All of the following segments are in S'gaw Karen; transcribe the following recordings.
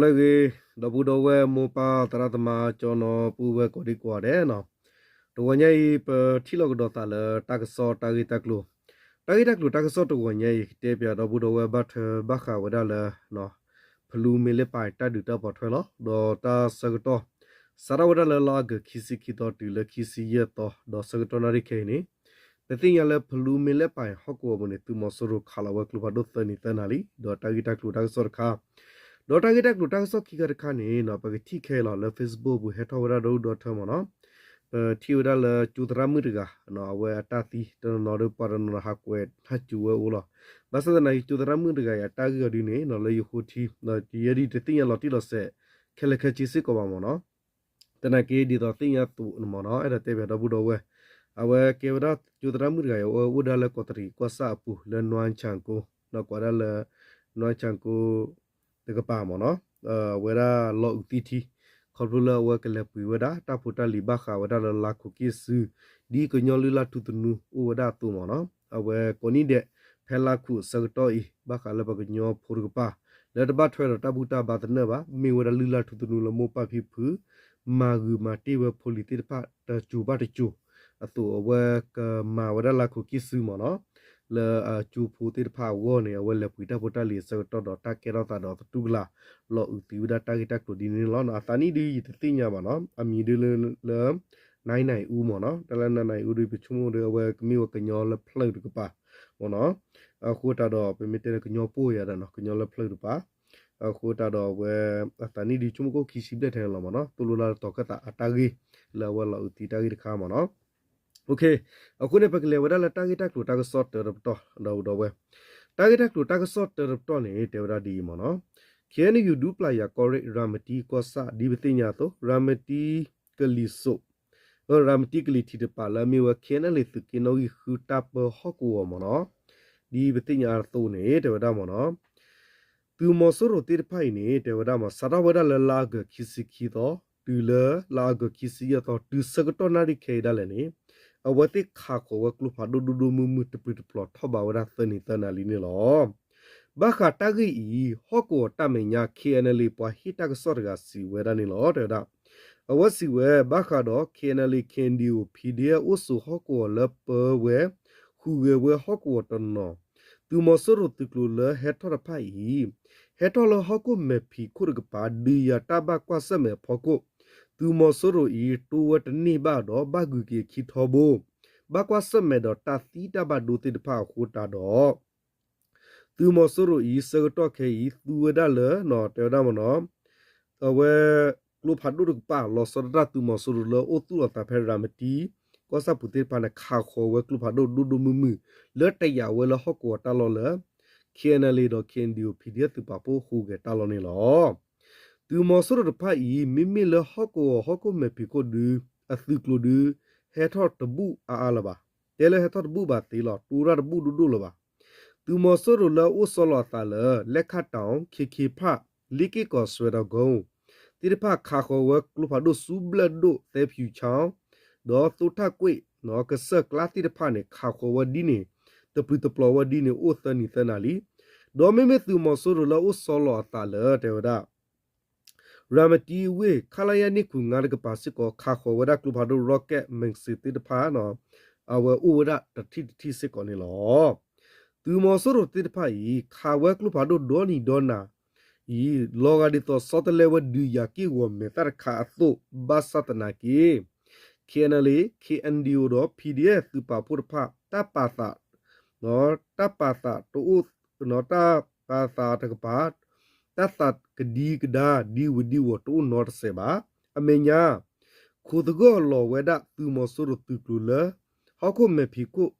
လၢအဂ့ၤ ဒီပုၢ်ဒီဝဲၢ်မိၢ်ပၢ်သရၣ်သမါ ကၠီနီၤ ပုၢ်ဝဲၢ်ကိးဒံကိးဂၤဒဲးနီၤ, တဂီၤညါအံၤ ပထံၣ်လိာ်ကဒီးသးလၢတၢ်ကစီၣ်တၢ်ဂ့ၢ်တၢ်ကျိၤ, တၢ်ဂ့ၢ်တၢ်ကျိၤတၢ်ကစီၣ်တဂီၤညါအံၤ ကတဲပၠးဒီပုၢ်ဒီဝဲၢ်ဘၣ်ထွဲဘၣ်ဃးဝဲဒၣ်လၢ ဖလူမ့ၢ်လ့ပၢ်တၢ်ဒုးတၢ်ပိာ်ထွဲလီၤ. ဒီးတၢ်ဆၢကတီၢ် စးထီၣ်ဝဲဒၣ်လၢလါအီကူးခံဆံခံသီတုၤလၢခံဆံယဲၢ်သီ ဒီးဆၢကတီၢ်နၣ်ရံၣ်ခဲအံၤန့ၣ် ပသ့ၣ်ညါလၢဖလူမ့ၢ်လ့ပၢ်ဟီၣ်ကဝီၤပူၤန့ၣ် သုးမီၤစိရိၤခးလီၤဝဲကျိဖးဒိၣ်သၢနံၤသၢနၤလံ ဒီးတၢ်ဂ့ၢ်တၢ်ကျိၤတၢ်ကစီၣ်တခါ, ဒီးတၢ်ဂ့ၢ်တၢ်ကျိၤတၢ်ကစီၣ်ခံခါတခါန့ၣ် ပကထံၣ်ခဲအံၤလီၤ လၢ Facebook ပူၤဟဲထီၣ်ဝဲဒၣ်ဒီဒူၣ်ဒီထၢမ့ၢ်နီၤ, ပထံၣ်ဝဲဒၣ်လၢကၠိသရၣ်မုၣ်တဂၤ အဝဲအတၢ်သံတနီၤနီၤဒီး ပှၤတနီၤနီၤဟးကွဲးဟးစူၤဝဲအိၣ်လီၤ. ဘၣ်ဆၣ်သနာ်က့ ကၠိသရၣ်မုၣ်တဂၤအံၤအတၢ်ဂ့ၢ်အီၤဒ်န့ၣ် လၢယဃိထံ ယဲဒၣ်တသ့ၣ်ညါလီၤတံၢ်လီၤဆဲး ခဲလၢာ်ခဲဆ့စ့ၢ်ကီးဘၣ်မ့ၢ်နီၤ, သနာ်က့ဒ်သိးသ့ၣ်ညါအသိးမ့ၢ်နီၤ အဲၣ်ဒိးတဲပၠးဒီပုၢ်ဒီဝဲၢ်, အဝဲကဲဝဲဒၣ်ကၠိသရၣ်မုၣ်တဂၤအံၤ အဝဲအိၣ်ဒၣ်လၢကီးတရံးကီၢ်ဆၣ်အပူၤ လၢနွါဆၣ်ကိ ကွၢ်ဒၣ်လၢ နွါဆၣ်ကိ တကပၤမ့ၢ်နီၤ, အဝဲဒၣ်လီၤအုးသံထံ ခီဖျိလၢအဝဲကလဲၤပှ့ၤဝဲဒၣ် တၢ်ဖိတၢ်လံၤဘၣ်ဃးဝဲဒၣ်လၢလါခိၣ်က့ၣ်စု ဒ်ကညီလုၢ်လၢ်ထူသနူအိၣ်ဝဲဒၣ်အသိးမ့ၢ်နီၤ, အဝဲကိးနံၣ်ဒဲး ဖဲလါခူးအဆၢကတီၢ်အံၤ ဘၣ်ဃးလၢပှၤကညီဖိတကပၤ လၢတဘၣ်ထွဲဒီးတၢ်ဘူၣ်တၢ်ဘါသနၢၣ်ဘၣ် မ့ၢ်ဝဲဒၣ်လုၢ်လၢ်ထူသနူလၢမိၢ်ပၢ်ဖံဖု မၤဂုာ်မၤတ့ၢ်ဝဲဖိလံၤသ့ၣ်တဖၣ် တစိၤဘၣ်တစိၤ အသိးအဝဲကမၤဝဲဒၣ်လါခိၣ်က့ၣ်စုမ့ၢ်နီၤ, လၢအကၠိဖိသ့ၣ်တဖၣ်အဂီၢ်န့ၣ် အဝဲလဲၤပှ့ၤတၢ်ဖိတၢ်လံၤအဆၢကတီၢ်ဒီး တၢ်ကဲထီၣ်သးဒီးသတူၢ်ကလာ် လီၤအုးသံဝဲဒၣ်တၢ်ဂ့ၢ်တၢ်ကျိၤဒ်န့ၣ်လီၤ. အသးနံၣ်ဒုးယတသ့ၣ်ညါဘၣ်နီၤ, အမံၤဒုးလၢ လၢ နၢအူမ့ၢ်နီၤ, တၢ်လၢနၢအူဒုး ပဆိကမိၣ်ဒုးအဝဲကမ့ၢ်ဝဲကညီလၢဖျၢၣ်တကပၤမ့ၢ်နီၤ, အဃိသတးဒီး ပမ့ၢ်တဲလၢကညီပှိၢ်ယၤဒီးနီၤ ကညီလၢဖျၢၣ်တကပၤ အဃိသတးဒီးအဝဲ အသးနံၣ်ဒုးဆိကမိၣ်ကိၣ်ခံဆံဘျဲၣ်ထဲန့ၣ်လီၤမ့ၢ်နီၤ, သိၣ်လိလၢတတီၤခၢၣ်သးအတၢ်ဂ့ၢ် လၢအဝဲလီၤအုးသံတၢ်ဂ့ၢ်တခါမ့ၢ်နီၤ. အဃိန့ၣ် ပကလဲၤဝဲဒၣ်လၢတၢ်ဂ့ၢ်တၢ်ကျိၤတၢ်ကစီၣ်တၢတပတီၢ် ဒီပုၢ်ဒီဝဲၢ်, တၢ်ဂ့ၢ်တၢ်ကျိၤတၢ်ကစီၣ်တၢတပတီၢ်န့ၣ် တဲဝဲဒၣ်ဒ်အံၤမ့ၢ်နီၤ, ခ့ၣ်အဲၣ်ယူၣ် ဒူပျၢ်ယၤကီၢ်ရ့ၣ် ရၤမတံကီၢ်ဆၣ် ဒ်ပသ့ၣ်ညါအသိး ရၤမတံကလံၤစိး ရၤမတံကလံၤထံးတကပၤလၢအမ့ၢ်ဝဲ ခ့ၣ်အဲၣ်ယူၣ် သုးက့နီၣ်ဂံၢ်ဃုတၢ်ပၢဟီၣ်ကဝီၤမ့ၢ်နီၤ, ဒ်ပသ့ၣ်ညါအသိးန့ၣ် တဲဝဲဒၣ်မ့ၢ်နီၤ, သုးမီၤစိရိၤသ့ၣ်တဖၣ်အံၤန့ၣ် တဲဝဲဒၣ်မ့ၢ် စးထီၣ်ဝဲဒၣ်လၢလါအီကူးခံဆံခံသီ တုၤလၢလါအီကူးခံဆံယဲၢ်သီ တုၤဆၢကတီၢ်နၣ်ရံၣ်ခဲအံၤဒၣ်လဲာ်န့ၣ် အဝဲသ့ၣ်ခးဃီၤဝဲကျိဖးဒိၣ်ဒိၣ်ဒိၣ်မုၢ်မုၢ် တပျုာ်တပျီၤထီၣ်ဘးဝဲဒၣ်သၢနံၤသၢနၤလံန့ၣ်လီၤ. ဘၣ်ဃးတၢ်ဂ့ၢ်အံၤ ဟီၣ်ကဝီၤတၢ်မဲာ်ညါ ခ့ၣ်အဲၣ်ယူၣ် ပှၤဟ့ၣ်တၢ်ကစီၣ်တဂၤစံးဝဲဒၣ်န့ၣ်လီၤ. တဲဝဲဒၣ် အဝဲစံးဝဲ ဘၣ်ဃးဒီး ခ့ၣ်အဲၣ်ယူၣ် ခ့ၣ်အဲၣ်ယူၣ် ပီၣ်ဒီအူၣ် အိၣ်ဆိးဟီၣ်ကဝီၤလၢပၢဝဲ ဟူးဂဲၤဝဲဟီၣ်ကဝီၤတနီၤ, သုးမီၤစိရိၤသုးကျိၤလၢဟဲထီၣ်တဖၣ်အံၤ ဟဲထီၣ်လၢဟီၣ်ခိၣ်မဲာ်ဖံးခိၣ်တကပၤ ဒုးယၤတၢ်ဘၣ်ကွၢ်ဆၢၣ်မဲာ်အဖီခိၣ် သုးမီၤစိရိၤအံၤ တိဝဲတန့ၢ်ဘၣ်ဒီး ဘၣ်ဂုၤက့ၤအခံထီဘိ ဘၣ်ကွၢ်ဆၢၣ်မဲာ်ဒီးတၢ်သံတၢ်ဘၣ်ဒိသ့ၣ်တဖၣ်အဃိသတးဒီး သုးမီၤစိရိၤအံၤ ဆၢကတီၢ်ခဲအံၤ သူဝဲဒၣ်လၢ တဲဝဲဒၣ်မ့ၢ်နီၤ အဝဲ ကျိဖးဒိၣ်တကပၤ လီၤဆီဒၣ်တၢ်သုးမီၤစိရိၤလၢအိၣ်သူၣ်လီၤသးဖဲရၤမတံ ကီၢ်ဆၣ်ပူၤသ့ၣ်တဖၣ်န့ၣ် ခးဃီၤဝဲကျိဖးဒိၣ်ဒိၣ်ဒိၣ်မုၢ်မုၢ် လၢတယာ်ဝဲလၢဟီၣ်ကဝီၤတၢ်လီၢ်လၢ ခ့ၣ်အဲၣ်ယူၣ် ဒီး ခ့ၣ်အဲၣ်ယူၣ် ပီၣ်ဒီအူၣ် သုးပာ်ဖှိၣ်ဟူးဂဲၤတၢ်လီၢ်န့ၣ်လီၤ. သုးမီၤစိရိၤတဖၣ်အံၤ မ့မ့ၢ်လၢဟီၣ်ကဝီၤဟီၣ်ခိၣ်မဲာ်ဖံးခိၣ်ဒု အသုးကျိၤဒု ဟဲထီၣ်တဘူၣ်အါအါလၢၤဘၣ်. တဲလၢဟဲထီၣ်တဘူၣ်ဘၣ်သ့လီၤ တိၢ်တၢ်တဘူၣ်ဒိၣ်ဒိၣ်လၢၤဘၣ်. သုးမီၤစိရိၤလၢအိၣ်ဆီလီၤအသးလၢ လဲၣ်ခၣ်တီၣ် ခ့ခ့ဖၣ် လ့ၣ်က့ၢ်ကီၢ် စွဲဒီးကီ သ့ၣ်တဖၣ်ခးဃီၤဝဲကျိဖးဒိၣ်ဆူဘျၢၣ်ဒိၣ် သဲဖၠူၣ်ဆၣ် ဒီးသိၣ်ထၣ်ကွ့ၣ် ကစၢၢ်ကျါသ့ၣ်တဖၣ်န့ၣ် ခးဃီၤဝဲဒ်န့ၣ် တပျုာ်တပျီၤဝဲဒ်န့ၣ် အိၣ်သၢနံၤသၢနၤလံ. ဒီးမ့မ့ၢ်သုးမီၤစိရိၤလၢအိၣ်ဆီလီၤအသးလၢ တဲဝဲဒၣ် ရၤမတံဝ့ၢ် ခလရ နှစ်ခုငါး တကပၤစ့ၢ်ကီး ခးဃီၤဝဲဒၣ်ကျိဖးဒိၣ် rocket မ့ၢ်စ့းသ့ၣ်တဖၣ် အဝဲအိၣ်ဝဲဒၣ်တထံၣ်တထံၣ်စ့ၢ်ကီးန့ၣ်လီၤ. သုးမီၤစိရိၤသ့ၣ်တဖၣ်အံၤ ခးဝဲကျိဖးဒိၣ်ဒီနံၤဒီနၤအံၤ လီၤဂာ်ဒ်သိးဆီတလဲဝဲဒုးယၤက့ၢ်ဂီၤမဲာ်သၣ်တခါအသိး ဘၣ်ဆၣ်သနာ်က့ ခ့ၣ်အဲၣ်ယူၣ် ခ့ၣ်အဲၣ်ယူၣ် ဒီး ပီၣ်ဒီအူၣ် သုးပာ်ဖှိၣ်တဖၣ် တၢ်ပာ်သး တၢ်ပာ်သးတအိၣ် တၢ်ပာ်သးတကပၤ တၢ်သးကဒံကဒါဒံဝုၤဒံဝီၤတအိၣ်နီတစဲးဘၣ်. အမဲာ်ညါ ခိးသဂၢၢ်လီၤဝဲဒၣ်သုးမီၤစိရိၤသုးကျိၤလၢ ဟီၣ်ခိၣ်မဲာ်ဖံးခိၣ်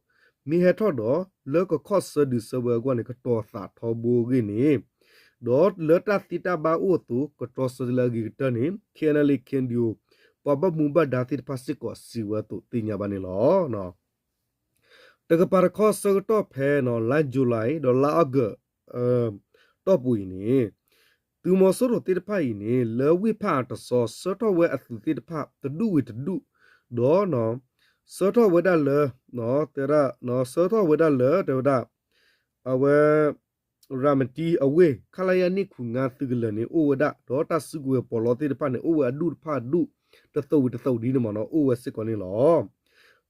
မ့ၢ်ဟဲထီၣ်ဒီး လၢကခီၣ်ဆၢဒုးဆၢဝဲအဂီၢ်န့ၣ် ကတီၤသးထီဘိအဂ့ၢ်န့ၣ် ဒီးလၢတၢ်သံတၢ်ဘၣ်အိၣ်အသိး ကတြီဆၢလၢအဂ့ၤကတၢၢ်န့ၣ် ခ့ၣ်အဲၣ်ယူၣ် ခ့ၣ်အဲၣ်ယူၣ် ပှၤဘၣ်မူဘၣ်ဒါသ့ၣ်တဖၣ်စ့ၢ်ကီးစံးဝဲအသိးသ့ၣ်ညါဘၣ်န့ၣ်လီၤ. တကပၤတခီဆၢကတီၢ်ဖဲ လါ July ဒီးလါ August တီၢ်ပူၤအံၤန့ၣ် သုးမီၤစိရိၤသ့ၣ်တဖၣ်အံၤန့ၣ် လၢဝ့ၢ်ဖၣ်အတစီ ဆှၢထီၣ်ဝဲအသုးသ့ၣ်တဖၣ်တဒူၣ်ဝံၤတဒူၣ် ဒီး ဆှၢထီၣ်ဝဲဒၣ်လၢ တဲဝဲဒၣ် ဆှၢထီၣ်ဝဲဒၣ်လၢ တဲဝဲဒၣ် အဝဲ ရၤမတံအဝ့ၢ် ခလရ နှစ်ခုနစ် သုးကလၢၤန့ၣ် အိၣ်ဝဲဒၣ် ဒီးတၢ်စုကဝဲၤပီးလီသ့ၣ်တဖၣ်န့ၣ် အိၣ်ဝဲအဒူၣ်တဖၣ်အဒူၣ် တသိးဝံၤတသိးဒ်န့ၣ်မ့ၢ်နီၤ အိၣ်ဝဲစ့ၢ်ကီးန့ၣ်လီၤ.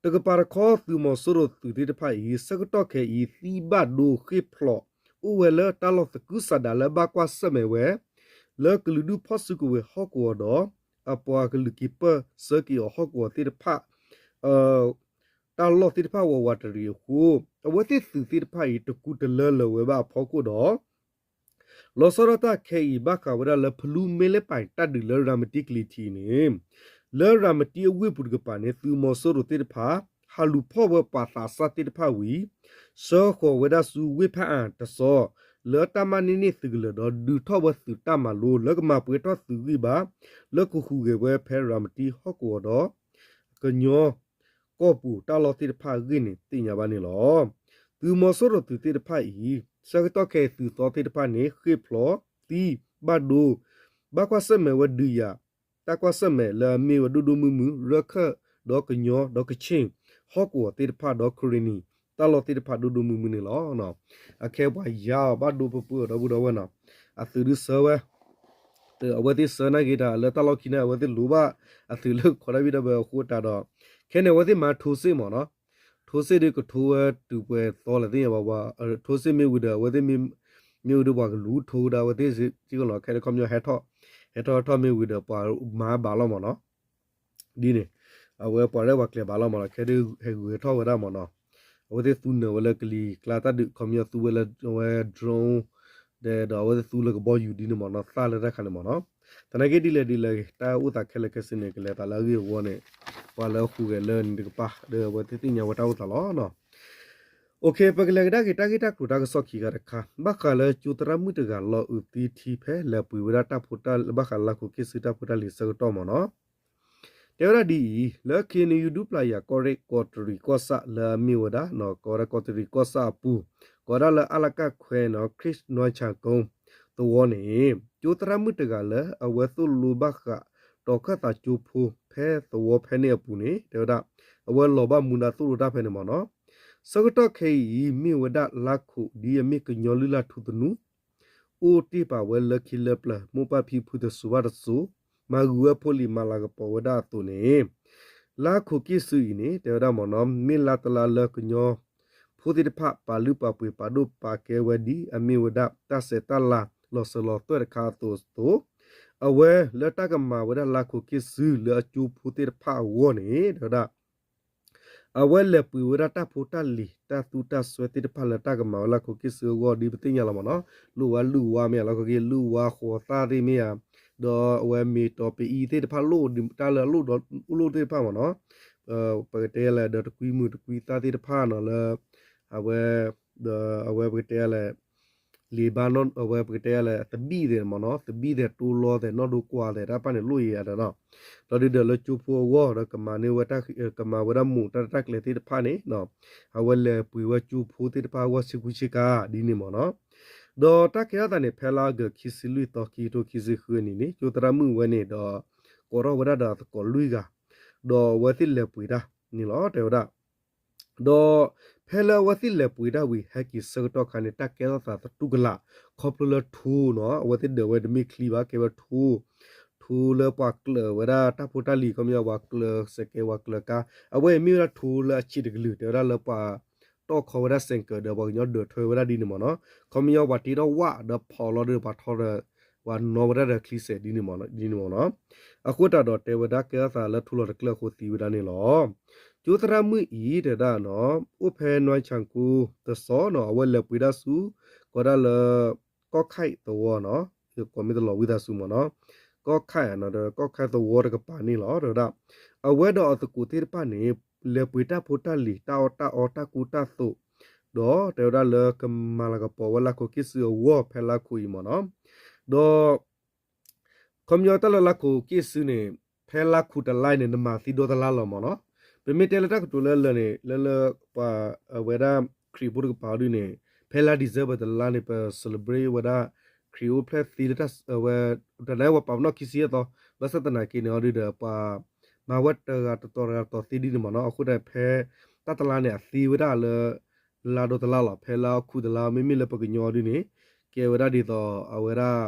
တကပၤတခီ သုးမီၤစိရိၤသုးသ့ၣ်တဖၣ်အံၤ ဆၢကတီၢ်ခဲအံၤ သံဘၣ်ဒိဃ့ၢ်ဖျိး အိၣ်ဝဲလၢတၢ်လီၢ်သကုၤဆးဒးလၢဘၣ်ကွၢ်ဆၢၣ်မဲာ်ဝဲ လၢကလုာ်ဒူၣ်ဖီၣ်စုကဝဲၤဟီၣ်ကဝီၤဒီး အပှၤကလုာ်က့ၤပၢၢ်ဆၢက့ၤအီၤဟီၣ်ကဝီၤသ့ၣ်တဖၣ် တၢ်လီၢ်သ့ၣ်တဖၣ်ဝးဝးတရံးအဃိ အဝဲသ့ၣ်သုးသ့ၣ်တဖၣ်အံၤ တကူတလၢလၢၤဝဲဘၣ်အဖီခိၣ်ဒီး လီၤဆီဒၣ်တၢ်ခဲအံၤ ဘၣ်ဃးဝဲဒၣ်လၢဖလူမ့ၢ်လၢပၢ်တၢ်ဒုးလၢရၤမတံကလံၤထံးအံၤန့ၣ် လၢရၤမတံအဝ့ၢ်ပူၤတကပၤန့ၣ် သုးမီၤစိရိၤသ့ၣ်တဖၣ် ဟးလူၤဖီၣ်ဝဲပှၤသးစၢ်သ့ၣ်တဖၣ်ဝံၤ ဆှၢဃီၤဝဲဒၣ်ဆူဝ့ၢ်ဖးအၣ်တစီၤ လၢတၢ်မၤန့ၢ်န့ၢ်သုးကလၢၤဒီး ဒုးထီၣ်ဝဲသုးတၢ်မၤလိ လၢကမၤပှဲၤထီၣ်သုးဂံၢ်ဘါ လၢကဟူးဂဲၤဝဲဖဲရၤမတံဟီၣ်ကဝီၤဒီး ကညီ ကီၢ်ပူၤတၢ်လီၢ်သ့ၣ်တဖၣ်အဂ့ၢ်န့ၣ် သ့ၣ်ညါဘၣ်န့ၣ်လီၤ. သုးမီၤစိရိၤသုးသ့ၣ်တဖၣ်အံၤ ဆၢကတီၢ်ခဲအံၤသုးသီသ့ၣ်တဖၣ်န့ၣ် ဃ့ၢ်ဖျိး သံ ဘၣ်ဒိ ဘၣ်ကွၢ်ဆၢၣ်မဲာ်ဝဲဒုးယၤ တၢ်ကွၢ်ဆၢၣ်မဲာ်လၢအမ့ၢ်ဝဲဒိၣ်ဒိၣ်မုၢ်မုၢ် ရၢၢ်ခၢၣ်ဒီးကညီဒီးကခ့ၣ် ဟီၣ်ကဝီၤသ့ၣ်တဖၣ်ဒီးခရံာ်နံၤ တၢ်လီၢ်သ့ၣ်တဖၣ်ဒိၣ်ဒိၣ်မုၢ်မုၢ်န့ၣ်လီၤ. အခဲပှၤယါအီၤဘၣ်ဒိပပှၢ်အီၤဒီပုၢ်ဒီဝဲၢ်နီၤ အသုးဒုးဆၢဝဲ အဝဲသ့ၣ်ဆၢနာ်က့ၤတၢ်လၢတၢ်လီၢ်ခံန့ၣ် အဝဲသ့ၣ်လိၣ်ဘၣ် အသုးလၢကီးဒၣ်ဘံၣ်ဒၣ်ဘၢအဃိတၢ်ဒီး ခဲန့ၣ် အဝဲသ့ၣ်မၤထိစ့ၣ်မ့ၢ်နီၤ ထိစ့ၣ်ဒုးကထိဝဲတုၤပှဲၤသီလဲၣ်သ့ၣ်ညါဘၣ် ထိစ့ၣ်မ့ၢ်ဝံၤဒီး အဝဲသ့ၣ်မ့ၢ်ဝံၤဒီး ပှၤကလူၤထိကဒါဝဲသ့ၣ်စ့ၢ်ကီးလီၤ ခဲဒုးခီပညီဟဲထီၣ် ဟဲထီၣ်ထီၣ်မ့ၢ်ဝံၤဒီး ပှၤမၤဘၣ်လီၤမ့ၢ်နီၤ ဒ်န့ၣ် အဝဲပှၤရဲၣ်ပှၤကျဲၤဘၣ်လီၤမ့ၢ်နီၤ ခဲဒုးဟဲဂုၤထီၣ်ဝဲဒၣ်မ့ၢ်နီၤ အဝဲသ့ၣ်သူနၢၤဝဲလၢကလံၤကျါတၢ်ဒုး ခီပညီသူဝဲလၢအဝဲ drone ဒီးအဝဲသ့ၣ်သူလၢကဘီယူၤဒ်န့ၣ်မ့ၢ်နီၤ သၣ်လၢတၢ်ခါန့ၣ်မ့ၢ်နီၤ သနာ်က့ဒ်လဲၣ်ဒ်လဲၣ်ဂ့ၤ တၢ်အိၣ်သးခဲလၢာ်ခဲဆ့န့ၣ် ကလဲၤသးလၢအဂ့ၢ်အဝီန့ၣ် ပှၤလၢအဟူးဂဲၤလၢန့ၣ်တကပၤ ဒီးအဝဲသ့ၣ်သ့ၣ်ညါဝဲတၢ်အိၣ်သးလီၤနီၤ ပကလဲၤကဒါက့ၤတၢ်ဂ့ၢ်တၢ်ကျိၤတၢ်ကစီၣ်ခံခါတခါ ဘၣ်ဃးလၢကၠိသရၣ်မုၣ်တဂၤလီၤအုးသံထံဖဲလဲၤပှ့ၤဝဲဒၣ်တၢ်ဖိတၢ် ဘၣ်ဃးလၢဟီၣ်ခိၣ်က့ၣ်စုတၢ်ဖိတၢ်လံၤဆၢကတီၢ်မ့ၢ်နီၤ တဲဝဲဒၣ်ဒ်အံၤ လၢ ခ့ၣ်အဲၣ်ယူၣ် ဒူပျၢ်ယၤ ကီၢ်ရ့ၣ်ကီးတရံးကီၢ်ဆၣ်လၢအမ့ၢ်ဝဲဒၣ် ကီးဒၣ်ကီးတရံးကီၢ်ဆၣ်အပူၤ ကီးဒၣ်လၢအလကၣ်ခွဲးနီၤ ခရံၣ်နွံဆၣ်ကိသဝီန့ၣ် ကၠိသရၣ်မုၣ်တဂၤလၢအဝဲသိၣ်လိဘၣ်ဃး တီၤခၢၣ်သးကၠိဖိဖဲသဝီဖဲန့ၣ်အပူၤန့ၣ် တဲဝဲဒၣ် အဝဲလီၤဘၣ်မူဒါသိၣ်လိတၢ်ဖဲန့ၣ်မ့ၢ်နီၤ ဆၢကတီၢ်ခဲအံၤ မ့ၢ်ဝဲဒၣ်လါခိၣ်ဒ်အမ့ၢ်ကညီလုၢ်လၢ်ထူသနူ အိၣ်တ့ၢ်ပာ်ဝဲလၢခံလၢပျၢၤ မိၢ်ပၢ်ဖံဖုတစိၤဘၣ်တစိၤ မၤဂုာ်ဝဲဖိလံၤမၤလၤကပီၤဝဲဒၣ်အသိးန့ၣ် လါခိၣ်က့ၣ်စုအံၤန့ၣ် တဲဝဲဒၣ်မ့ၢ်နီၤ မ့ၢ်လါတလါလၢကညီဖိသ့ၣ်တဖၣ် ပာ်လုၢ်ပာ်ပှ့ၤပာ်ဒိၣ်ပာ်ကဲဝဲဒ်အမ့ၢ်ဝဲဒၣ်တၢ်ဆဲးတၢ်လၤလီၤစၢၤလီၤသွဲၣ်တခါအသိးသိး အဝဲလၢတၢ်ကမၤဝဲဒၣ်လါခိၣ်က့ၣ်စုလၢအကၠိဖိသ့ၣ်တဖၣ်အဂီၢ်န့ၣ် တဲဝဲဒၣ် အဝဲလဲၤပှ့ၤဝဲဒၣ်တၢ်ဖိတၢ်လံၤ တၢ်သူတၢ်စွဲသ့ၣ်တဖၣ်လၢတၢ်ကမၤဝဲလၢခိၣ်က့ၣ်စုအဂီၢ် ဒ်ပသ့ၣ်ညါလီၤမ့ၢ်နီၤ, လိၣ်ဝါလုၢ်ဝါမ့ၢ်ဧါ, လၢခိၣ်က့ၣ်လုၢ်ဝါဃိးသၣ်သ့ၣ်မ့ၢ်ဧါ, ဒီးအဝဲမ့ၤတီၤပအံသ့ၣ်တဖၣ်လိၣ် တၢ်လၢအလိၣ်ဒီးအိၣ်လိၣ်သ့ၣ်တဖၣ်မ့ၢ်နီၤ, ပကတဲလဲၣ် ဒီးတကွံမုၢ်တကွံသၣ်သ့ၣ်တဖၣ်နီၤလၢ အဝဲ ဒီးအဝဲပကတဲလဲၣ် လံာ်ဘါနီၣ် အဝဲပကတဲလဲၣ် သဘံၣ်သဲးမ့ၢ်နီၤ, သဘံၣ်သဲးတိလီသဲး နီၣ်ဒိကွၢ်သဲး တၢ်တဖၣ်န့ၣ်လိၣ်ယံၤယၤဒီးနီၤ, ဒီးဒုးဒီးလၢကၠိဖိအဂီၢ် ဒီးကမၤန့ၢ်ဝဲ ကမၤဝဲဒၣ်မိၢ်တၢ်ရဲၣ်တၢ်ကျဲၤသ့ၣ်တဖၣ်န့ၣ် အဝဲလဲၤပှ့ၤဝဲကၠိဖိသ့ၣ်တဖၣ်အဂီၢ်ဆ့ကူဆ့ကၤဒ်န့ၣ်မ့ၢ်နီၤ, ဒီးတၢ်ကဲထီၣ်သးန့ၣ် ဖဲလါအီကူး ခံဆံလွံၢ်သီ ခံကထိခံဆံဃုအနံၣ်န့ၣ် ကၠိသရၣ်မုၣ်ဝဲန့ၣ်ဒီး ကိးထီၣ်ဝဲဒၣ်ဒီးအသကိးလွံၢ်ဂၤ ဒီးအဝဲသ့ၣ်လဲၤပှ့ၤတၢ်န့ၣ်လီၤ တဲဝဲဒၣ် ဒီးဖဲလၢအဝဲသ့ၣ်လဲၤပှ့ၤတၢ်ဝံၤ ဟဲက့ၤဆၢကတီၢ်ခါန့ၣ် တၢ်ကဲထီၣ်သးသတူၢ်ကလာ် ခီဖျိလၢထိနီၤ, အဝဲသ့ၣ်ဒၢးဝဲတမ့ၢ်ချံဘၣ် ကဲဝဲထိ, ထိလၢပှၤကျၢၤဝဲဒၣ်တၢ်ဖိတၢ်လံၤ ခီပညီ ပှၤကျၢၤစဲးကဲး ပှၤကျၢၤကါ, အဝဲအံၤမ့ၢ်ဝဲဒၣ်ထိလၢအဆံးတကလုာ် တဲဝဲဒၣ်လၢပှၤတီၣ်ခီဝဲဒၣ်စဲးကဲးဒီး ပှၤကညီဒၢးထွဲဝဲဒၣ်ဒ်န့ၣ်မ့ၢ်နီၤ, ခီပညီ ပှၤတ့ထီၣ်ဝၣ်ဒီးဖီးလီၤဒီး ပှၤထီဒီး ပှၤနီၣ်ဝဲဒၣ်ဒီးချံစဲးဒ်န့ၣ်မ့ၢ်နီၤ, အဃိသတးဒီးတဲဝဲဒၣ်ကဲထီၣ်သးလၢထိလီၤတကျၢၢ်အဃိသံဝဲဒၣ်န့ၣ်လီၤ. ကၠိသရၣ်မုၣ်အံၤ တဲဝဲဒၣ်နီၤ အိၣ်ဖဲနွံဆၣ်ကိတစီနီၤ အဝဲလဲၤပှ့ၤတၢ်ဆူ ကိးဒၣ်လၢ ကီၢ်ခဲၣ်သဝီနီၤ, ကိးမ့ၢ်တလီၤဝံသးစူၤမ့ၢ်နီၤ, ကီၢ်ခဲၣ်နီၤ ကီၢ်ခဲၣ်သဝီတကပၤန့ၣ်လီၤ တဲဝဲဒၣ်, အဝဲဒီးအသကိးသ့ၣ်တဖၣ်န့ၣ် လဲၤပှ့ၤတၢ်ဖိတၢ်လံၤ တၢ်အီၣ်တၢ်အီ တၢ်ကူတၢ်သိး ဒီးတဲဝဲဒၣ်လၢကမၤလၤကပီၤဝဲလါခိၣ်က့ၣ်စုအဂီၢ် ဖဲလါခိၣ်အံၤမ့ၢ်နီၤ, ဒီး ခီပညီတၢ်လၢလါခိၣ်က့ၣ်စုန့ၣ် ဖဲလါခိၣ်တလါအံၤန့ၣ် နမၤသံဒိၣ်တလါလီၤမ့ၢ်နီၤ, ပမ့ၢ်တဲလၢတၢ်ကတိၤလၢလၢာ်န့ၣ် လၢလၢပှၤအဝဲဒၣ်ခရံာ်ဖိတကပၤအီၤဒ်န့ၣ် ဖဲလါ December တလါန့ၣ် ပ celebrate ဝဲဒၣ် ခရံာ်အိၣ်ဖျဲၣ်သံလၢတၢ်ဝဲ တၢ်န့ၣ်ဝဲပာ်ပနီၣ်ခံဆံယဲၢ်သီ, ဘၣ်ဆၣ်သနာ်က့န့ၣ်အီၤဒ်ဒီး ပှၤမၤဝဲတဂၤတတီၤတဂၤတတီၤသ့ဒ်န့ၣ်မ့ၢ်နီၤ, အဃိတၢ်ဖဲ တၢ်တလါန့ၣ် အသ့ဝဲဒၣ်လၢ လါဒိၣ်တလါလီၤ, ဖဲလါအီၣ်ခိၣ်တလါ မ့မ့ၢ်လၢပကညီအီၤဒ်န့ၣ် ကဲဝဲဒၣ်ဒ်သိးအဝဲဒၣ်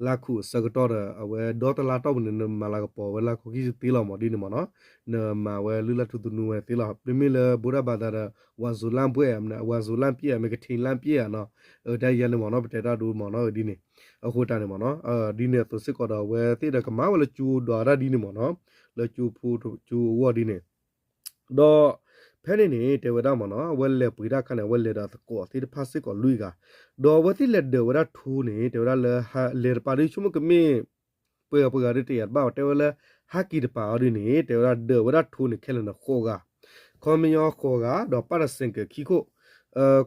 လါခူးအဆၢကတီၢ်ဒီး အဝဲဒီတလါတီၢ်ပူၤန့ၣ် နမၤလၤကပီၤဝဲလါခူးခံဆံသ့လီၤမးဒ်န့ၣ်မ့ၢ်နီၤ, နမၤဝဲလုၢ်လၢ်ထူသနူဝဲသ့လီၤ. မ့မ့ၢ်လၢဗုဒ္ဓဘာသာဒီး ဝါစူၤလၢ်ပှဲၢ်ဧါ, ဝါစူၤလၢ်ပှဲၢ်ဧါ, မ့ၢ်ကထံလၢ်ပှဲၢ်ဧါနီၤ, အတၢ်ယဲန့ၣ်မ့ၢ်နီၤ ပတဲတၢ်ဒိမ့ၢ်နီၤ ဒ်န့ၣ်, အဃိတၢ်န့ၣ်မ့ၢ်နီၤ, ဒ်န့ၣ်အသိးစ့ၢ်ကီးဒီး အဝဲသ့ၣ်ဒီးကမၤဝဲလၢကၠိဒွးတၢ်ဒ်န့ၣ်မ့ၢ်နီၤ, လၢကၠိဖိကၠိအဂီၢ်ဒ်န့ၣ် ဒီးဖဲန့ၣ်န့ၣ် တဲဝဲဒၣ်မ့ၢ်နီၤ အဝဲလဲၤပှ့ၤတၢ်အခါန့ၣ် အဝဲလဲၤဒီးသကိးသ့ၣ်တဖၣ်စ့ၢ်ကီးလွံၢ်ဂၤ, ဒီးအဝဲသ့ၣ်လဲၤဒၢးဝဲဒၣ်ထိန့ၣ် တဲဝဲဒၣ်လၢ လဲၤတပၤဒ်ဆိကမိၣ်ကမ့ၢ် ပှဲၤဂၤပှဲၤဂၤဒ်တယာ်တဘၣ်ဘၣ် တဲဝဲလၢ ဟးက့ၤတပၤအီၤဒ်န့ၣ် တဲဝဲဒၣ်ဒၢးဝဲဒၣ်ထိန့ၣ်ခဲလၢာ်န့ၣ်ဃိးဂၤ, ခီပညီဃိးဂၤ ဒီးပၣ်တၢ်စဲးကဲးခံခိၣ်,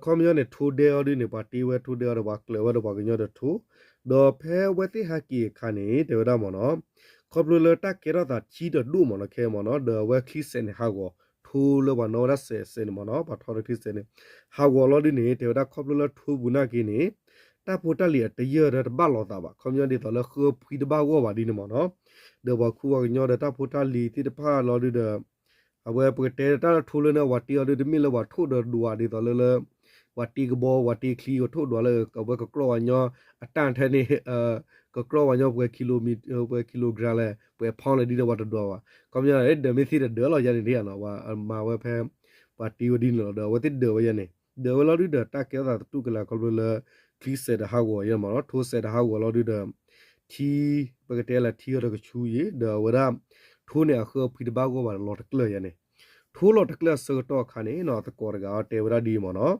ခီပညီန့ၣ် ထိဒဲအီၤဒ်န့ၣ် ပှၤတ့ဝဲထိဒဲအီၤဒီးပှၤကျၢၤဝဲဒီးပှၤကညီဒီးထိ, ဒီးဖဲအဝဲသ့ၣ်ဟးက့ၤအခါန့ၣ် တဲဝဲဒၣ်မ့ၢ်နီၤ ခီဖျိလၢတၢ်ကဲထီၣ်သးထံတဒိၣ်မ့ၢ်နီၤ ခဲမ့ၢ်နီၤ ဒီးအဝဲချံစဲးန့ၣ်ဟးဂီၤ, ထိလၢပှၤနီၣ်ဝဲဒၣ်စဲးစဲးန့ၣ်မ့ၢ်နီၤ ပှၤထီဒီးချံစဲးန့ၣ် ဟးဂီၤလီၤဒ်န့ၣ် တဲဝဲဒၣ်ခီဖျိလၢထိပူၤနာ်က့န့ၣ် တၢ်ဖိတၢ်လံၤအတယၢၢ်ဒီးတဘၣ်လိာ်သးဘၣ် ခီပညီဒ်သိးလၢဃၢဖှံတဘၣ်ဂီၢ်ဘၣ်ဒ်န့ၣ်မ့ၢ်နီၤ, ဒီးပှၤခူပှၤကညီဒီးတၢ်ဖိတၢ်လံၤသ့ၣ်တဖၣ်လီၤဒုဒီး အဝဲပကတဲတၢ်လၢထိလၢန့ၣ် ပှၤတ့အီၤဒုတမ့ၢ်လၢပှၤထိၣ်ဒီးဒွးဒ်သိးလၢလၢ ပှၤတ့ကဘီ ပှၤတ့ချံကထိၣ်ဒွးလၢ အဝဲကကြီဝဲညီ အတၢ်ထဲန့ၣ် ကကြီဝဲညီပှဲၤ ပှဲၤ kilogram လဲၣ် ပှဲၤ pound လဲၣ်ဒ်န့ၣ်ပှၤတဒွးဘၣ် ခီပညီဒၢးမ့ၢ်သ့ဒီးဒၢးလီၤယါန့ၣ်ဒ်နီၤ ပှၤမၤဝဲဖဲ ပှၤတ့ဝဲဒ်န့ၣ်လီၤဒီး အဝဲသ့ၣ်ဒၢးဝဲယါန့ၣ် ဒၢးဝဲလီၤဒုဒီးတၢ်ကဲထီၣ်သးတတူၢ်ကလာ်ခီဖျိလၢ ချံစဲးတဟးဂီၤယါမ့ၢ်နီၤ ထိစဲးတဟးဂီၤလီၤဒုဒီး ထံ ပကတဲလၢထံအီၤဒီးကဆူယံၤ ဒီးအဝဲဒၣ် ထိန့ၣ်အဃၢဖှံတဘၣ်ဂီၢ်ဘၣ်ဒီးလီၤတကျၢၢ်ယါန့ၣ် ထိလီၤတကျၢၢ်အဆၢကတီၢ်အခါန့ၣ်နီၤ သကိးတဂၤအီၤတဲဝဲဒၣ်ဒ်အံၤမ့ၢ်နီၤ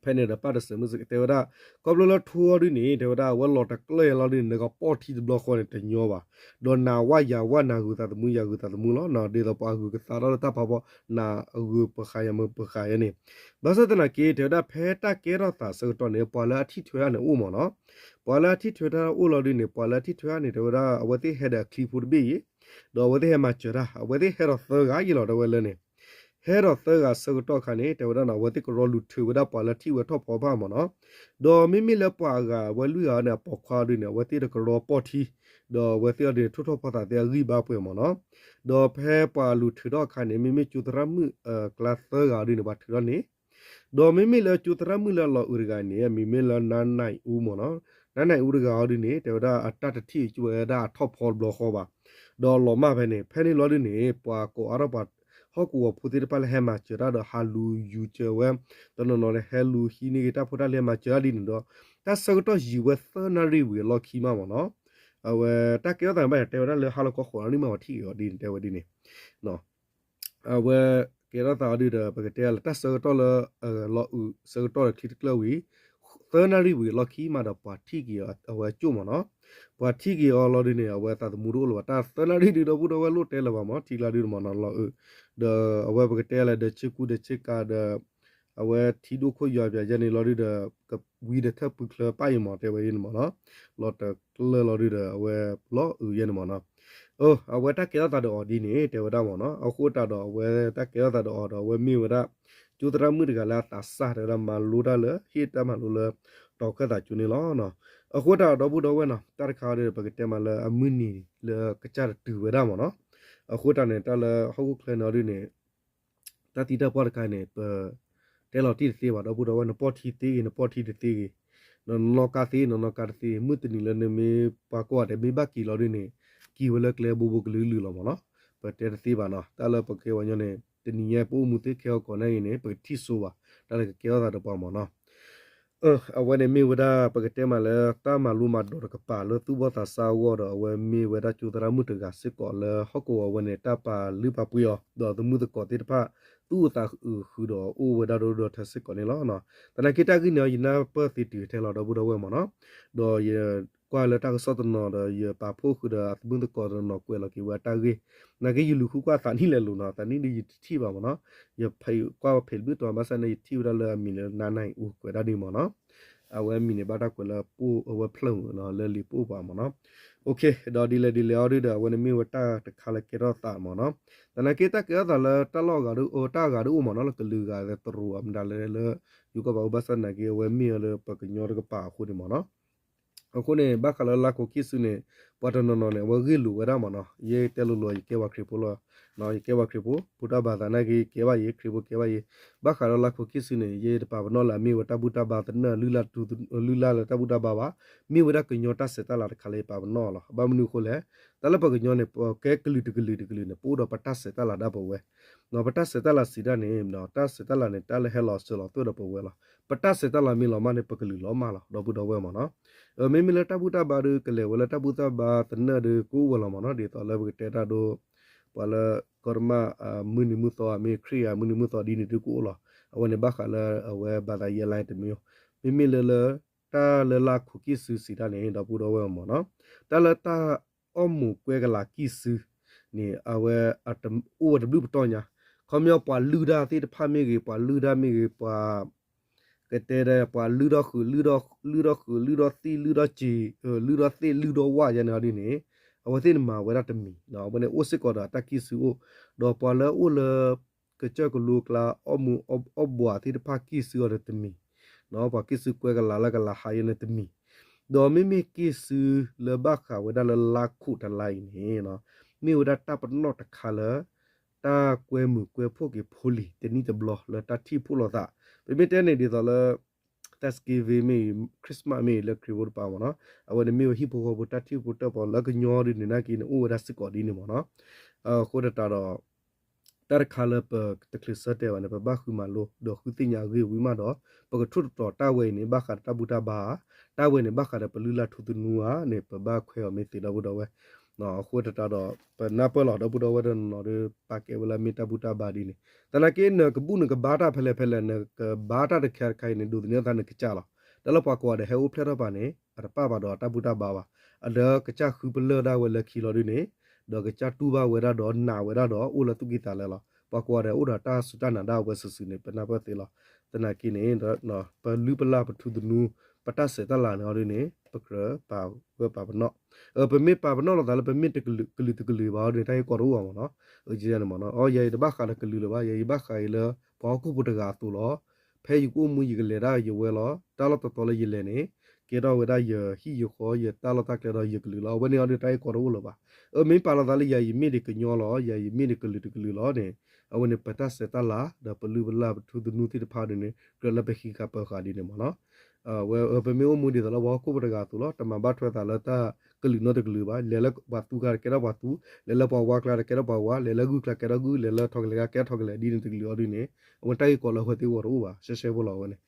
ဖဲန့ၣ်ဒီးပၣ်တစဲးမုၣ်တဲဝဲဒၣ် ခီဖျိလၢထိအီၤဒ်န့ၣ် တဲဝဲဒၣ်အဝဲလီၤတကျၢၢ်ယါလီၤဒ်န့ၣ် နကပီၢ်ထံတဘျီဃီန့ၣ်တညီဘၣ်, ဒီးနၤဝဲယၤဝဲ နၤဂုၤသးသမူ ယၤဂုၤသးသမူလီၤ ဒ်သိးပှၤဂုၤကသါထီၣ်လၢတၢ်ဖးဖီ နၤအဂုၤပဃာ်ယၤမ့ၢ်ပဃာ်ယါန့ၣ် ဘၣ်ဆၣ်သနာ်က့ တဲဝဲဒၣ်ဖဲတၢ်ကဲထီၣ်သးအဆၢကတီၢ်န့ၣ် ပှၤလၢအထံၣ်ထွဲတၢ်န့ၣ်အိၣ်မ့ၢ်နီၤ, ပှၤလၢအထံၣ်ထွဲတၢ်အိၣ်လီၤဒ်န့ၣ် ပှၤလၢအထံၣ်ထွဲတၢ်န့ၣ် တဲဝဲဒၣ်အဝဲသ့ၣ်ဟဲဒီးအချံဖိတဘ့ၣ်အံၤ ဒီးအဝဲသ့ၣ်ဟဲမၤစၢၤတၢ် အဝဲသ့ၣ်ဟဲဒီးသၢဂၤယံၤလီၤ တဲဝဲလၢန့ၣ် ဟဲဒီးသၢဂၤဆၢကတီၢ်အခါန့ၣ် တဲဝဲဒၣ်နီၤ အဝဲသ့ၣ်ကရီလူၤထုးဝဲဒၣ်ပှၤလၢထံၣ်ဝဲထီၣ်ဖီတဖၣ်မ့ၢ်နီၤ, ဒီးမ့မ့ၢ်လၢပှၤအဂၤအဝဲလွံၢ်ဂၤန့ၣ် အပိာ်ခွါဒ်န့ၣ် အဝဲသ့ၣ်ဒီးကရီပီၢ်ထံ, ဒီးအဝဲသ့ၣ်အီၤဒ်န့ၣ် ထိၣ်ထီၣ်ဖီသးသ့အဂံၢ်ဘါပှဲၤမ့ၢ်နီၤ, ဒီးဖဲပှၤလူၤထုးထီၣ်အခါန့ၣ် မ့မ့ၢ်ကၠိသရၣ်မုၣ်အကျါသၢဂၤအီၤဒ်န့ၣ် ပှၤထုးထီၣ်န့ၣ် ဒီးမ့မ့ၢ်လၢကၠိသရၣ်မုၣ်လၢအလီၤအုးတဂၤန့ၣ် အမံၤမ့ၢ်လၢနါနံၣ်အူမ့ၢ်နီၤ, နါနံၣ်အူတဂၤအီၤဒ်န့ၣ် တဲဝဲဒၣ်အတၢ်တထံၣ်ဝဲဒၣ်အထီၣ်ဖီတဘျီဃီဘၣ်, ဒီးလီၤမၢ်ဖဲန့ၣ် ဖဲန့ၣ်လီၤဒ်န့ၣ် ပှၤကိးအါထီၣ်ပှၤ ဟီၣ်ကဝီၤဖိသ့ၣ်တဖၣ်လၢဟဲမၤစၢၤတၢ်ဒီးဟးလူၤယူၤစၢၤဝဲ, တနီၤနီၤလၢဟဲလူၤဟံးန့ၢ်က့ၤတၢ်ဖိတၢ်လံၤမၤစၢၤတၢ်ဒ်န့ၣ်ဒီး တၢ်ဆၢကတီၢ်ယံာ်ဝဲသၢနၣ်ရံၣ်ဝံၤအလီၢ်ခံမးမ့ၢ်နီၤ, အဝဲတၢ်ကဲထီၣ်သးန့ၣ်ဘၣ် တဲဝဲဒၣ်လၢဟါလီၤခီဃိးနၣ်ရံၣ်မး ပှၤထံၣ်က့ၤအီၤဒ်န့ၣ် တဲဝဲဒ်န့ၣ် အဝဲကဲထီၣ်သးအီၤဒုဒီး ပကတဲလၢတၢ်ဆၢကတီၢ်လၢ လီၤအုးဆၢကတီၢ်ဒီးချံတကျၢၢ်ဝံၤ သၢနၣ်ရံၣ်ဝံၤအလီၢ်ခံမးဒီး ပှၤထံၣ်က့ၤအဝဲအကၠိၣ်မ့ၢ်နီၤ, ပှၤထံၣ်က့ၤအီၤလီၤဒုန့ၣ် အဝဲသးသမူတအိၣ်လၢၤဘၣ် တၢ်သၢနၣ်ရံၣ်ဒုဒီပုၢ်ဒီဝဲၢ်လိၣ်တဲလၢၤဘၣ်မ့ၢ် ထံကျါဒုန့ၣ်မ့ၢ်နီၤ လီၤအုး, ဒီးအဝဲပကတဲလၢဒီးဆ့ကူဒီးဆ့ကၤဒီး အဝဲထံဒိၣ်ခိၣ်ယွၤပၠးယဲန့ၣ်လီၤဒုဒီး ဝံၤဒီးထၢၣ်ပူၤချၢပၢ်အံၤမ့ၢ်တဲဝဲယဲန့ၣ်မ့ၢ်နီၤ, လီၤတကျၢၢ်လီၤဒုဒီး အဝဲလီၤအုးယဲန့ၣ်မ့ၢ်နီၤ, အဝဲတၢ်ကဲထီၣ်သးဒီးအီၤဒ်န့ၣ် တဲဝဲဒၣ်မ့ၢ်နီၤ, အဃိသတးဒီးအဝဲတၢ်ကဲထီၣ်သးဒီးအီၤဒီး အဝဲမ့ၢ်ဝဲဒၣ် ကၠိသရၣ်မုၣ်တဂၤလၢအသးစၢ် တဲဝဲဒၣ်မၤလိတၢ်လၢ ဟ့ၣ်တၢ်မၤလိလၢ တီၤခၢၣ်သးကၠိန့ၣ်လီၤ. အဃိသတးဒီးဒီပုၢ်ဒီဝဲၢ်နီၤ တၢ်တခါအီၤဒီး ပကတဲမးလၢအမုၢ်နံၤလၢကစၢ်တတုၤဝဲဒၣ်မ့ၢ်နီၤ, အဃိသတးန့ၣ် တၢ်လၢဟီၣ်ခိၣ်ချၢန့ၣ်အီၤဒုန့ၣ် တၢ်သံတၢ်ပှၢ်တခါန့ၣ် ပ တဲလီၤတံၢ်တသ့ဘၣ် ဒီပုၢ်ဒီဝဲၢ် နပီၢ်ထံသ့ဂ့ၤ နပီၢ်ထံတသ့ဂ့ၤ, နနီၢ်ကါသ့ နနီၢ်ကါတသ့ဂ့ၤ မုၢ်တနံၤလၢနမ့ၢ်ပှၤကိးဂၤဒဲးမ့ၢ်ဘၣ်က့ၤလီၤဒုန့ၣ် က့ၤဝဲလၢကျဲဘိဘိကလုာ်ကလုာ်လီၤမ့ၢ်နီၤ, ပတဲတသ့ဘၣ်နီၤ, တၢ်လၢပကဲဝဲညီန့ၣ် တနံၤညါပအိၣ်မူသ့ခဲအီၤကိးနၢ်ဂ့ၤန့ၣ် ပကထံၣ်စိဘၣ် တၢ်လၢကကဲထီၣ်သးဒီးပှၤမ့ၢ်နီၤ အဝဲန့ၣ်မ့ၢ်ဝဲဒၣ် ပကတဲမးလၢတၢ်မၤလိမၤဒိးတကပၤလၢသူၣ်ဘီၣ်သးစၢ်အဂီၢ်ဒီး အဝဲမ့ၢ်ဝဲဒၣ်ကၠိသရၣ်မုၣ်တဂၤစ့ၢ်ကီးလၢဟီၣ်ကဝီၤဝဲန့ၣ် တၢ်ပာ်လုၢ်ပာ်ပှ့ၤအီၤ ဒီးသမုၢ်သကိးသ့ၣ်တဖၣ် သူၣ်အုးသးအုးဃုာ်ဒီးအိၣ်ဝဲဒၣ်ဒီဒီထၢစ့ၢ်ကီးန့ၣ်လီၤ. သနာ်က့တၢ်ဂ့ၢ်န့ၣ် ယနၢ်ပၢၢ်သ့တုၤထဲလီၤ ဒီပုၢ်ဒီဝဲၢ်မ့ၢ်နီၤ, ဒီးယကွၢ်လၢတၢ်ကစီၣ်တနီၤဒီး ယပာ်ဖှိၣ်ဃုာ်ဒီးအသမုၢ်သကိးတနီၤကွဲးလီၤက့ၤဝဲအတၢ်ဂ့ၢ်, သနာ်က့ယလူၤဃုကွၢ်သးနံၣ်လဲၤလိၤနီၤ, သးနံၣ်ဒုးယတထံၣ်ဘၣ်မ့ၢ်နီၤ, ယကွၢ်ဖဲးတဘျုးတီၤ ဘၣ်ဆၣ်န့ၣ် ယထံၣ်ဝဲဒၣ်လၢအမံၤလၢနါနၢ်အူကွဲးဒၣ်ဒ်မ့ၢ်နီၤ, အဝဲမံၤန့ၣ်ဘၣ်တၢ်ကွဲးလၢပိၢ်အဝဲဖျၢၣ်မ့ၢ်နီၤ လၢလံာ်ပိၢ်ပှၤမ့ၢ်နီၤ, ဒီးဒ်လဲၣ်ဒ်လဲၣ်အီၤဒုဒီး အဝဲန့ၣ်မ့ၢ်ဝဲတၢ်တခါလၢကဲထီၣ်သးမ့ၢ်နီၤ, သနာ်က့တၢ်ကဲထီၣ်သးလၢတၢ်လီၢ်ဂၤဒု တၢ်ဂၤဒုအိၣ်မ့ၢ်နီၤ လၢကလုာ်ဂၤလၢတရူးအမတၤလဲၣ်လၢ ယိၤကီၢ်ပၤအိၣ် ဘၣ်ဆၣ်သနာ်က့ အဝဲမ့ၢ်အီၤလၢပကညီတကပၤအဃိန့ၣ်မ့ၢ်နီၤ, အဃိန့ၣ် ဘၣ်ဃးလၢလါခိးခံစုန့ၣ် ပှၤတနီၤနီၤန့ၣ် အဝဲဂ့ၢ်လိာ်ဝဲဒၣ်မ့ၢ်နီၤ, ယတဲလိၤလိၤ ယကဲပှၤခရံာ်ဖိလီၤ, ယကဲပှၤခရံာ်ဖိ ဖိတၢ်ဘၣ်သးနာ်က့ ကဲဘၣ်ယဲ ခရံာ်ဖိကဲဘၣ်ယဲ, ဘၣ်ဃးဒီးလါခိၣ်ခံစုန့ၣ် ယတပာ်ပနီၣ်လၢအမ့ၢ်ဝဲတၢ်ဘူၣ်တၢ်ဘါသနၢၣ် လုၢ်လၢ်လၢတၢ်ဘူၣ်တၢ်ဘါဘၣ်, မ့ၢ်ဝဲဒၣ်ကညီတၢ်ဆဲးတၢ်လၤတခါလၢယပာ်ပနီၣ်လီၤ. ဘၣ်မနုၤအဃိလဲၣ်, တၢ်လၢပှၤကညီန့ၣ် ပကဲကလုာ်တကလုာ်တကလုာ်န့ၣ် ပအိၣ်ဒီးပတၢ်ဆဲးတၢ်လၤဒၣ်ပဝဲ ပတၢ်ဆဲးတၢ်လၤစံးတၢ်န့ၣ် တၢ်ဆဲးတၢ်လၤန့ၣ် တၢ်လၢဟဲလီၤစၢၤလီၤသွဲၣ်ဒီးပဝဲလီၤ. ပတၢ်ဆဲးတၢ်လၤမ့ၢ်လီၤမၢ်န့ၣ် ပကလုာ်လီၤမၢ်လီၤ ဒီပုၢ်ဒီဝဲၢ်မ့ၢ်နီၤ. မ့မ့ၢ်လၢတၢ်ဘူၣ်တၢ်ဘါဒီး ကလဲၤဝဲလၢတၢ်ဘူၣ်တၢ်ဘါသနၢၣ်ဒီး ကအိၣ်ဝဲလီၤမ့ၢ်နီၤ, ဒ်သိးလၢပကတဲတၢ်ဒိ ပှၤလၢကီၢ်တမၣ် မုၢ်နံၤမုၢ်သီဧါ မ့ၢ်ခရံာ်ဧါ မုၢ်နံၤမုၢ်သီဒ်န့ၣ်ဒုးကအိၣ်လီၤ. အဝဲန့ၣ်ဘၣ်ဃးလၢအဝဲဘၣ်သးယဲလါ တမံၤ, မ့မ့ၢ်လၢလၢ တၢ်လၢလါခိၣ်ကံၢ်စုစံးတၢ်န့ၣ် ဒီပုၢ်ဒီဝဲၢ်မ့ၢ်နီၤ, တၢ်လၢတၢ်အီၣ်မူးကွဲကလးကံၢ်စုန့ၣ် အဝဲအိၣ်ဝဲတဘျုးပတီၢ်ညါ, ခီပညီပှၤလုၢ်တၢ်သ့ၣ်တဖၣ်မ့ၢ်ဂ့ၤ ပှၤလုၢ်တၢ်မ့ၢ်ဂ့ၤ ပှၤ ကတဲဒီးပှၤလုၢ်ထီၣ်ဃုာ် လုၢ်ထီၣ်ဃုာ် လုၢ်ထီၣ်သံၣ် လုၢ်ထီၣ်စံာ် လုၢ်ထီၣ်သ့ၣ်လုၢ်ထီၣ်ဝၣ်ယဲန့ၣ်အီၤဒ်န့ၣ်, အဝဲသ့ၣ်န့ၣ်မၤဝဲဒၣ်တမံၤ, အဝဲန့ၣ်အိၣ်စ့ၢ်ကီးဒီးအတၢ်ကံၢ်စုအိၣ်, ဒီးပှၤလၢအိၣ်လၢ ကစၢၢ်ကလိကျါ အီၣ်မူးအီၣ်ဘှးသ့ၣ်တဖၣ်ကံၢ်စုအီၤဒီးတမံၤ, ပှၤကံၢ်စုကွဲကလးလၢကလးဟးယဲန့ၣ်တမံၤ, ဒီးမ့မ့ၢ်ကံၢ်စုလၢဘၣ်ဃးဝဲဒၣ်လၢလါခိၣ်တလါအံၤန့ၣ် မ့ၢ်ဝဲဒၣ်တၢ်ပနီၣ်တခါလၢ တၢ်ကွဲမုာ်ကွဲဖှိၣ်က့ၤဖိလံၤတနံၣ်တဘျီလၢတၢ်ထံၣ်ဖှိၣ်လိာ်သး, ပမ့ၢ်တဲန့ၣ်ဒ်သိးလၢ Thanksgiving မ့ၢ်ဂ့ၤ Christmas မ့ၢ်ဂ့ၤ လၢခရံာ်ဖိတပၤမ့ၢ်နီၤ, အဝဲန့ၣ်မ့ၢ်ဝဲဟံၣ်ဖိဃီဖိတၢ်ထံၣ်ဖိတၢ်ပီၤလၢကညီဒ်န့ၣ်နာ်က့န့ၣ် အိၣ်ဝဲဒၣ်စ့ၢ်ကီးဒ်န့ၣ်မ့ၢ်နီၤ, အဃိသတးဒီး တၢ်တခါလၢပတချုးဆၢတဲာ်ဘၣ်န့ၣ် ပဘၣ်ဃုမၤလိ ဒီးဃုသ့ၣ်ညါအဂ့ၢ်ဝံၤမးဒီး ပကထိၣ်သတြီၤတၢ်ဝဲအံၤန့ၣ် ဘၣ်ဃးဒီးတၢ်ဘူၣ်တၢ်ဘါဧါ, တၢ်ဝဲန့ၣ် ဘၣ်ဃးဒီးပလုၢ်လၢ်ထူသနူဧါန့ၣ် ပဘၣ်ခွဲးအီၤမ့ၢ်သ့ ဒီပုၢ်ဒီဝဲၢ်, အဃိသတးဒီး ပနၢ်ပၢၢ်လီၤ ဒီပုၢ်ဒီဝဲၢ်တနီၤနီၤဒီး ပာ်ကဲဝဲလၢအမ့ၢ်တၢ်ဘူၣ်တၢ်ဘါဒ်န့ၣ်, သနာ်က့ နကဘူၣ်နကဘါတၢ်ဖဲလဲၣ်ဖဲလဲၣ် နကဘါတၢ်တခါတခါအံၤန့ၣ် ဒိးသန့ၤအသးနကစၢ်လီၤ. တၢ်လၢပှၤကိးဂၤဒဲးဟဲအိၣ်ဖျဲၣ်ထီၣ်ပှၤန့ၣ် အတပာ်ဘၣ်ဒီးအတၢ်ဘူၣ်တၢ်ဘါဘၣ်, အဒီးကစၢ်ဃုပလၢၢ်ဒၣ်ဝဲလၢခံလီၤဒ်န့ၣ်, ဒီးကစၢ်တူၢ်ဘၣ်ဝဲဒၣ်ဒီးနာ်ဝဲဒၣ်ဒီးအိၣ်လၢသူၣ်ကံၢ်သးလဲလီၤ. ပှၤကိးဂၤဒဲးအိၣ်ဒီးတၢ်စူၢ်တၢ်နာ်ဒၣ်ဝဲစုာ်စုာ်န့ၣ် ပနၢ်ပၢၢ်သ့လီၤ. သနာ်က့န့ၣ် ပလုၢ်ပလၢ်ပထူသနူ ပတၢ်ဆဲးတၢ်လၤန့ၣ်အီၤဒ်န့ၣ် ပကြၢးပာ်ဂၢၢ်ပာ်ပနီၣ်, ပမ့ၢ်ပာ်ပနီၣ်လိာ်သးလၢပမ့ၢ်တကလုာ်တကလုာ်ဘၣ်အီၤဒ်န့ၣ် တၢ်ဂ့ၢ်ကီတအိၣ်ဘၣ်မ့ၢ်နီၤ, န့ၣ်မ့ၢ်နီၤ, အယၤအံၤတဘၣ်ဃးဒီးကလုာ်လၢၤဘၣ်, ယၤအံၤဘၣ်ဃးအံၤလၢ ပှၤဟီၣ်ခိၣ်ဖိတဂၤအသိးလီၤ. ဖဲယကအိၣ်မူယကလဲၤဒၣ်ယဝဲလီၤ. တၢ်လီၢ်တတီၤလၢယလဲၤန့ၣ် ကဲထီၣ်ဝဲဒၣ်ယဟံၣ်ယဃီ ယတၢ်လီၢ်တၢ်ကျဲဒီးယကလုာ်လီၤ. အဝဲန့ၣ်အီၤဒ်တၢ်ဂ့ၢ်ကီတအိၣ်လၢၤဘၣ်. အမ့ၢ်ပာ်လီၤသးလၢယၤအံၤမ့ၢ်ဒံးကညီလီၤ, ယၤအံၤမ့ၢ်ဒံးကလုာ်တကလုာ်လီၤန့ၣ်, အဝဲန့ၣ် ပတၢ်ဆဲးတၢ်လၤ ဒီးပလုၢ်ပလၢ်ပထူသနူသ့ၣ်တဖၣ်ဒ်န့ၣ် ကြၢးလၢပဟံးဃာ်ပၢၤဃာ်ဒ်န့ၣ်မ့ၢ်နီၤ. ဝဲပမ့ၢ်အိၣ်မူဒ်သိးလၢပှၤဟီၣ်ခိၣ်ဖိတဂၤအသိးလီၤ. တမၤဘၣ်ထွဲသးလၢတၢ်ကလုာ်နီတကလုာ်ဘၣ်. လဲၤလၢပှၤသူကျါကဲထီၣ်ပှၤသူ, လဲၤလၢပှၤဝါကျါကဲထီၣ်ပှၤဝါ, လဲၤလၢဂုၢ်ကျါကဲထီၣ်ဂုၢ်, လဲၤလၢထီၣ်ကလဲၤကျါကဲထီၣ်ကလဲၤဒ်န့ၣ်တကလုာ်အီၤဒ်န့ၣ်, အဝဲတၢ်ဂ့ၢ်ကီလၢအဝဲသ့ၣ်ဂီၢ်တအိၣ်ဘၣ်, ရှဲရှဲဖိလီၤအဝဲန့ၣ်.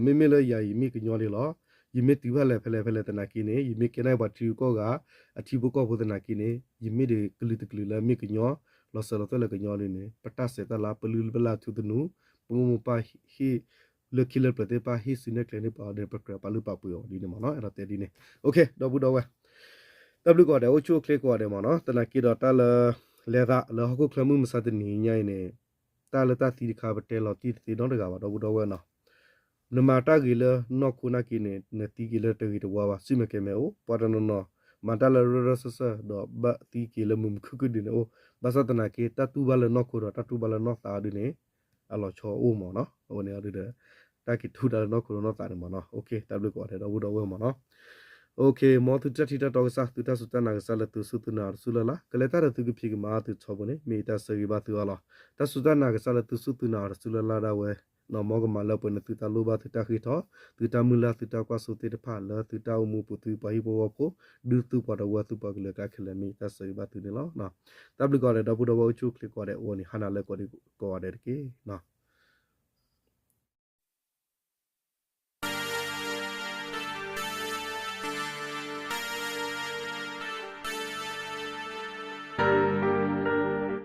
မ့မ့ၢ်လၢယၤအံၤမ့ၢ်ကညီဒ်လီၤ. ယမ့ၢ်တုၤဖဲလဲၣ်ဖဲလဲၣ်ဖဲလဲၣ်သနာ်က့န့ၣ် ယမ့ၢ်ကဲနာ်ပှၤထံဂုၤကီၢ်ဂၤ, အထံဖိကီၢ်ဖိသနာ်က့န့ၣ် ယမ့ၢ်ဒံးကလုာ်တကလုာ်လၢမ့ၢ်ကညီ, လီၤစၢၤလီၤသွဲၣ်လၢကညီဒ်န့ၣ် ပတၢ်ဆဲးတၢ်လၤ ပလုၢ်ပလၢ်ထူသနူ, ပမိၢ်ပပၢ်ဟ့ၣ် လၢခံလၢပျၢၤသ့ၣ်တဖၣ်ဟ့ၣ်စုနဲၣ်ကျဲန့ၢ်ပှၤအီၤဒီး ပကြၢးပာ်လုၢ်ပာ်ပှ့ၤအီၤဒ်န့ၣ်မ့ၢ်နီၤ, အဲၣ်ဒိးတဲဒ်န့ၣ်. ဒီပုၢ်ဒီဝဲၢ်, တၢ်ဘျုးကိးဂၤဒဲး အိၣ်ဆူၣ်အိၣ်ချ့ကိးဂၤဒဲးမ့ၢ်နီၤ, သနာ်က့ဒီးတၢ်လၢ လဲၤသးလၢဟီၣ်ခိၣ်ချၢမုၢ်မဆါတနံၤညါအံၤန့ၣ်, တၢ်လၢတၢ်သံတခါ ပတဲလီၤတံၢ်တသ့နီတဂၤဘၣ် ဒီပုၢ်ဒီဝဲၢ်နီၤ. နမၤတၢ်ဂ့ၤလၢနီၢ်ခိနာ်က့န့ၣ် နသံက့ၤလၢတဂ့ၤတဝါဘၣ်, စံၣ်မဲာ်ကဲမဲာ်အိၣ်, ပှၤတနီၤနီၤ မၤတၢ်လၢရၢရၢစၢၢ်စၢၢ် ဒီးဘၣ်သံက့ၤလၢမုာ်မုာ်ခုၣ်ခုၣ်ဒ်န့ၣ်အိၣ်, ဘၣ်ဆၣ်သနာ်က့ တၢ်တူၢ်ဘၣ်လၢနီၢ်ခိဒီးတၢ်တူၢ်ဘၣ်လၢနီၢ်သးဒ်န့ၣ် အလီၤဆီအိၣ်မ့ၢ်နီၤ, အဝဲန့ၣ်ဒီး တၢ်က့ၤထူတၢ်လၢနီၢ်ခိဒီးနီၢ်သးန့ၣ်မ့ၢ်နီၤ, တၢ်ဘျုးကိးဂၤဒဲး ဒီပုၢ်ဒီဝဲၢ်မ့ၢ်နီၤ. မ်သုတၢ်ထံၣ်တၢ်တီကစၢ် သုတၢ်စူၢ်တၢ်နာ်ကစၢ်လၢသုစူၢ်သုနာ်အီၤတစူၢ်လၢ်လၢ်, ကလဲၤတၢ်ဒီးသုကဖံးကမၤအီၤသုထီဘိန့ၣ် မ့ၢ်ယတၢ်ဆၢဂ့ၤဘၣ်သုအါလီၤ. တၢ်စူၢ်တၢ်နာ်ကစၢ်လၢသုစူၢ်သုနာ်အီၤတစူၢ်လၢ်လၢ်ဒၣ်ဝဲ, မ်ကမၤလၢပှဲၤန့ၣ်သုတၢ်လိၣ်ဘၣ် သုတၢ်ဃ့ထီၣ်, သုတၢ်မုၢ်လၢ် သုတၢ်ကွၢ်စိသ့ၣ်တဖၣ်လၢသုတၢ်အိၣ်မူပူၤ သုပှၤဟံၣ်ဖိဃီဖိ ဒုးသုပှၤတဝၢသုပှၤကလုာ်အကျါခဲလၢာ် မ့ၢ်ယတၢ်ဆၢဂ့ၤဘၣ်သုန့ၣ်လီၤ. တၢ်ဘျုးကိးဂၤဒဲး ဒီပုၢ်ဒီဝဲၢ် အိၣ်ဆူၣ်အိၣ်ချ့ကိးဂၤဒဲးအဂီၢ်န့ၣ် ဟါနၤလၢကိးဂၤဒဲးတက့ၢ်.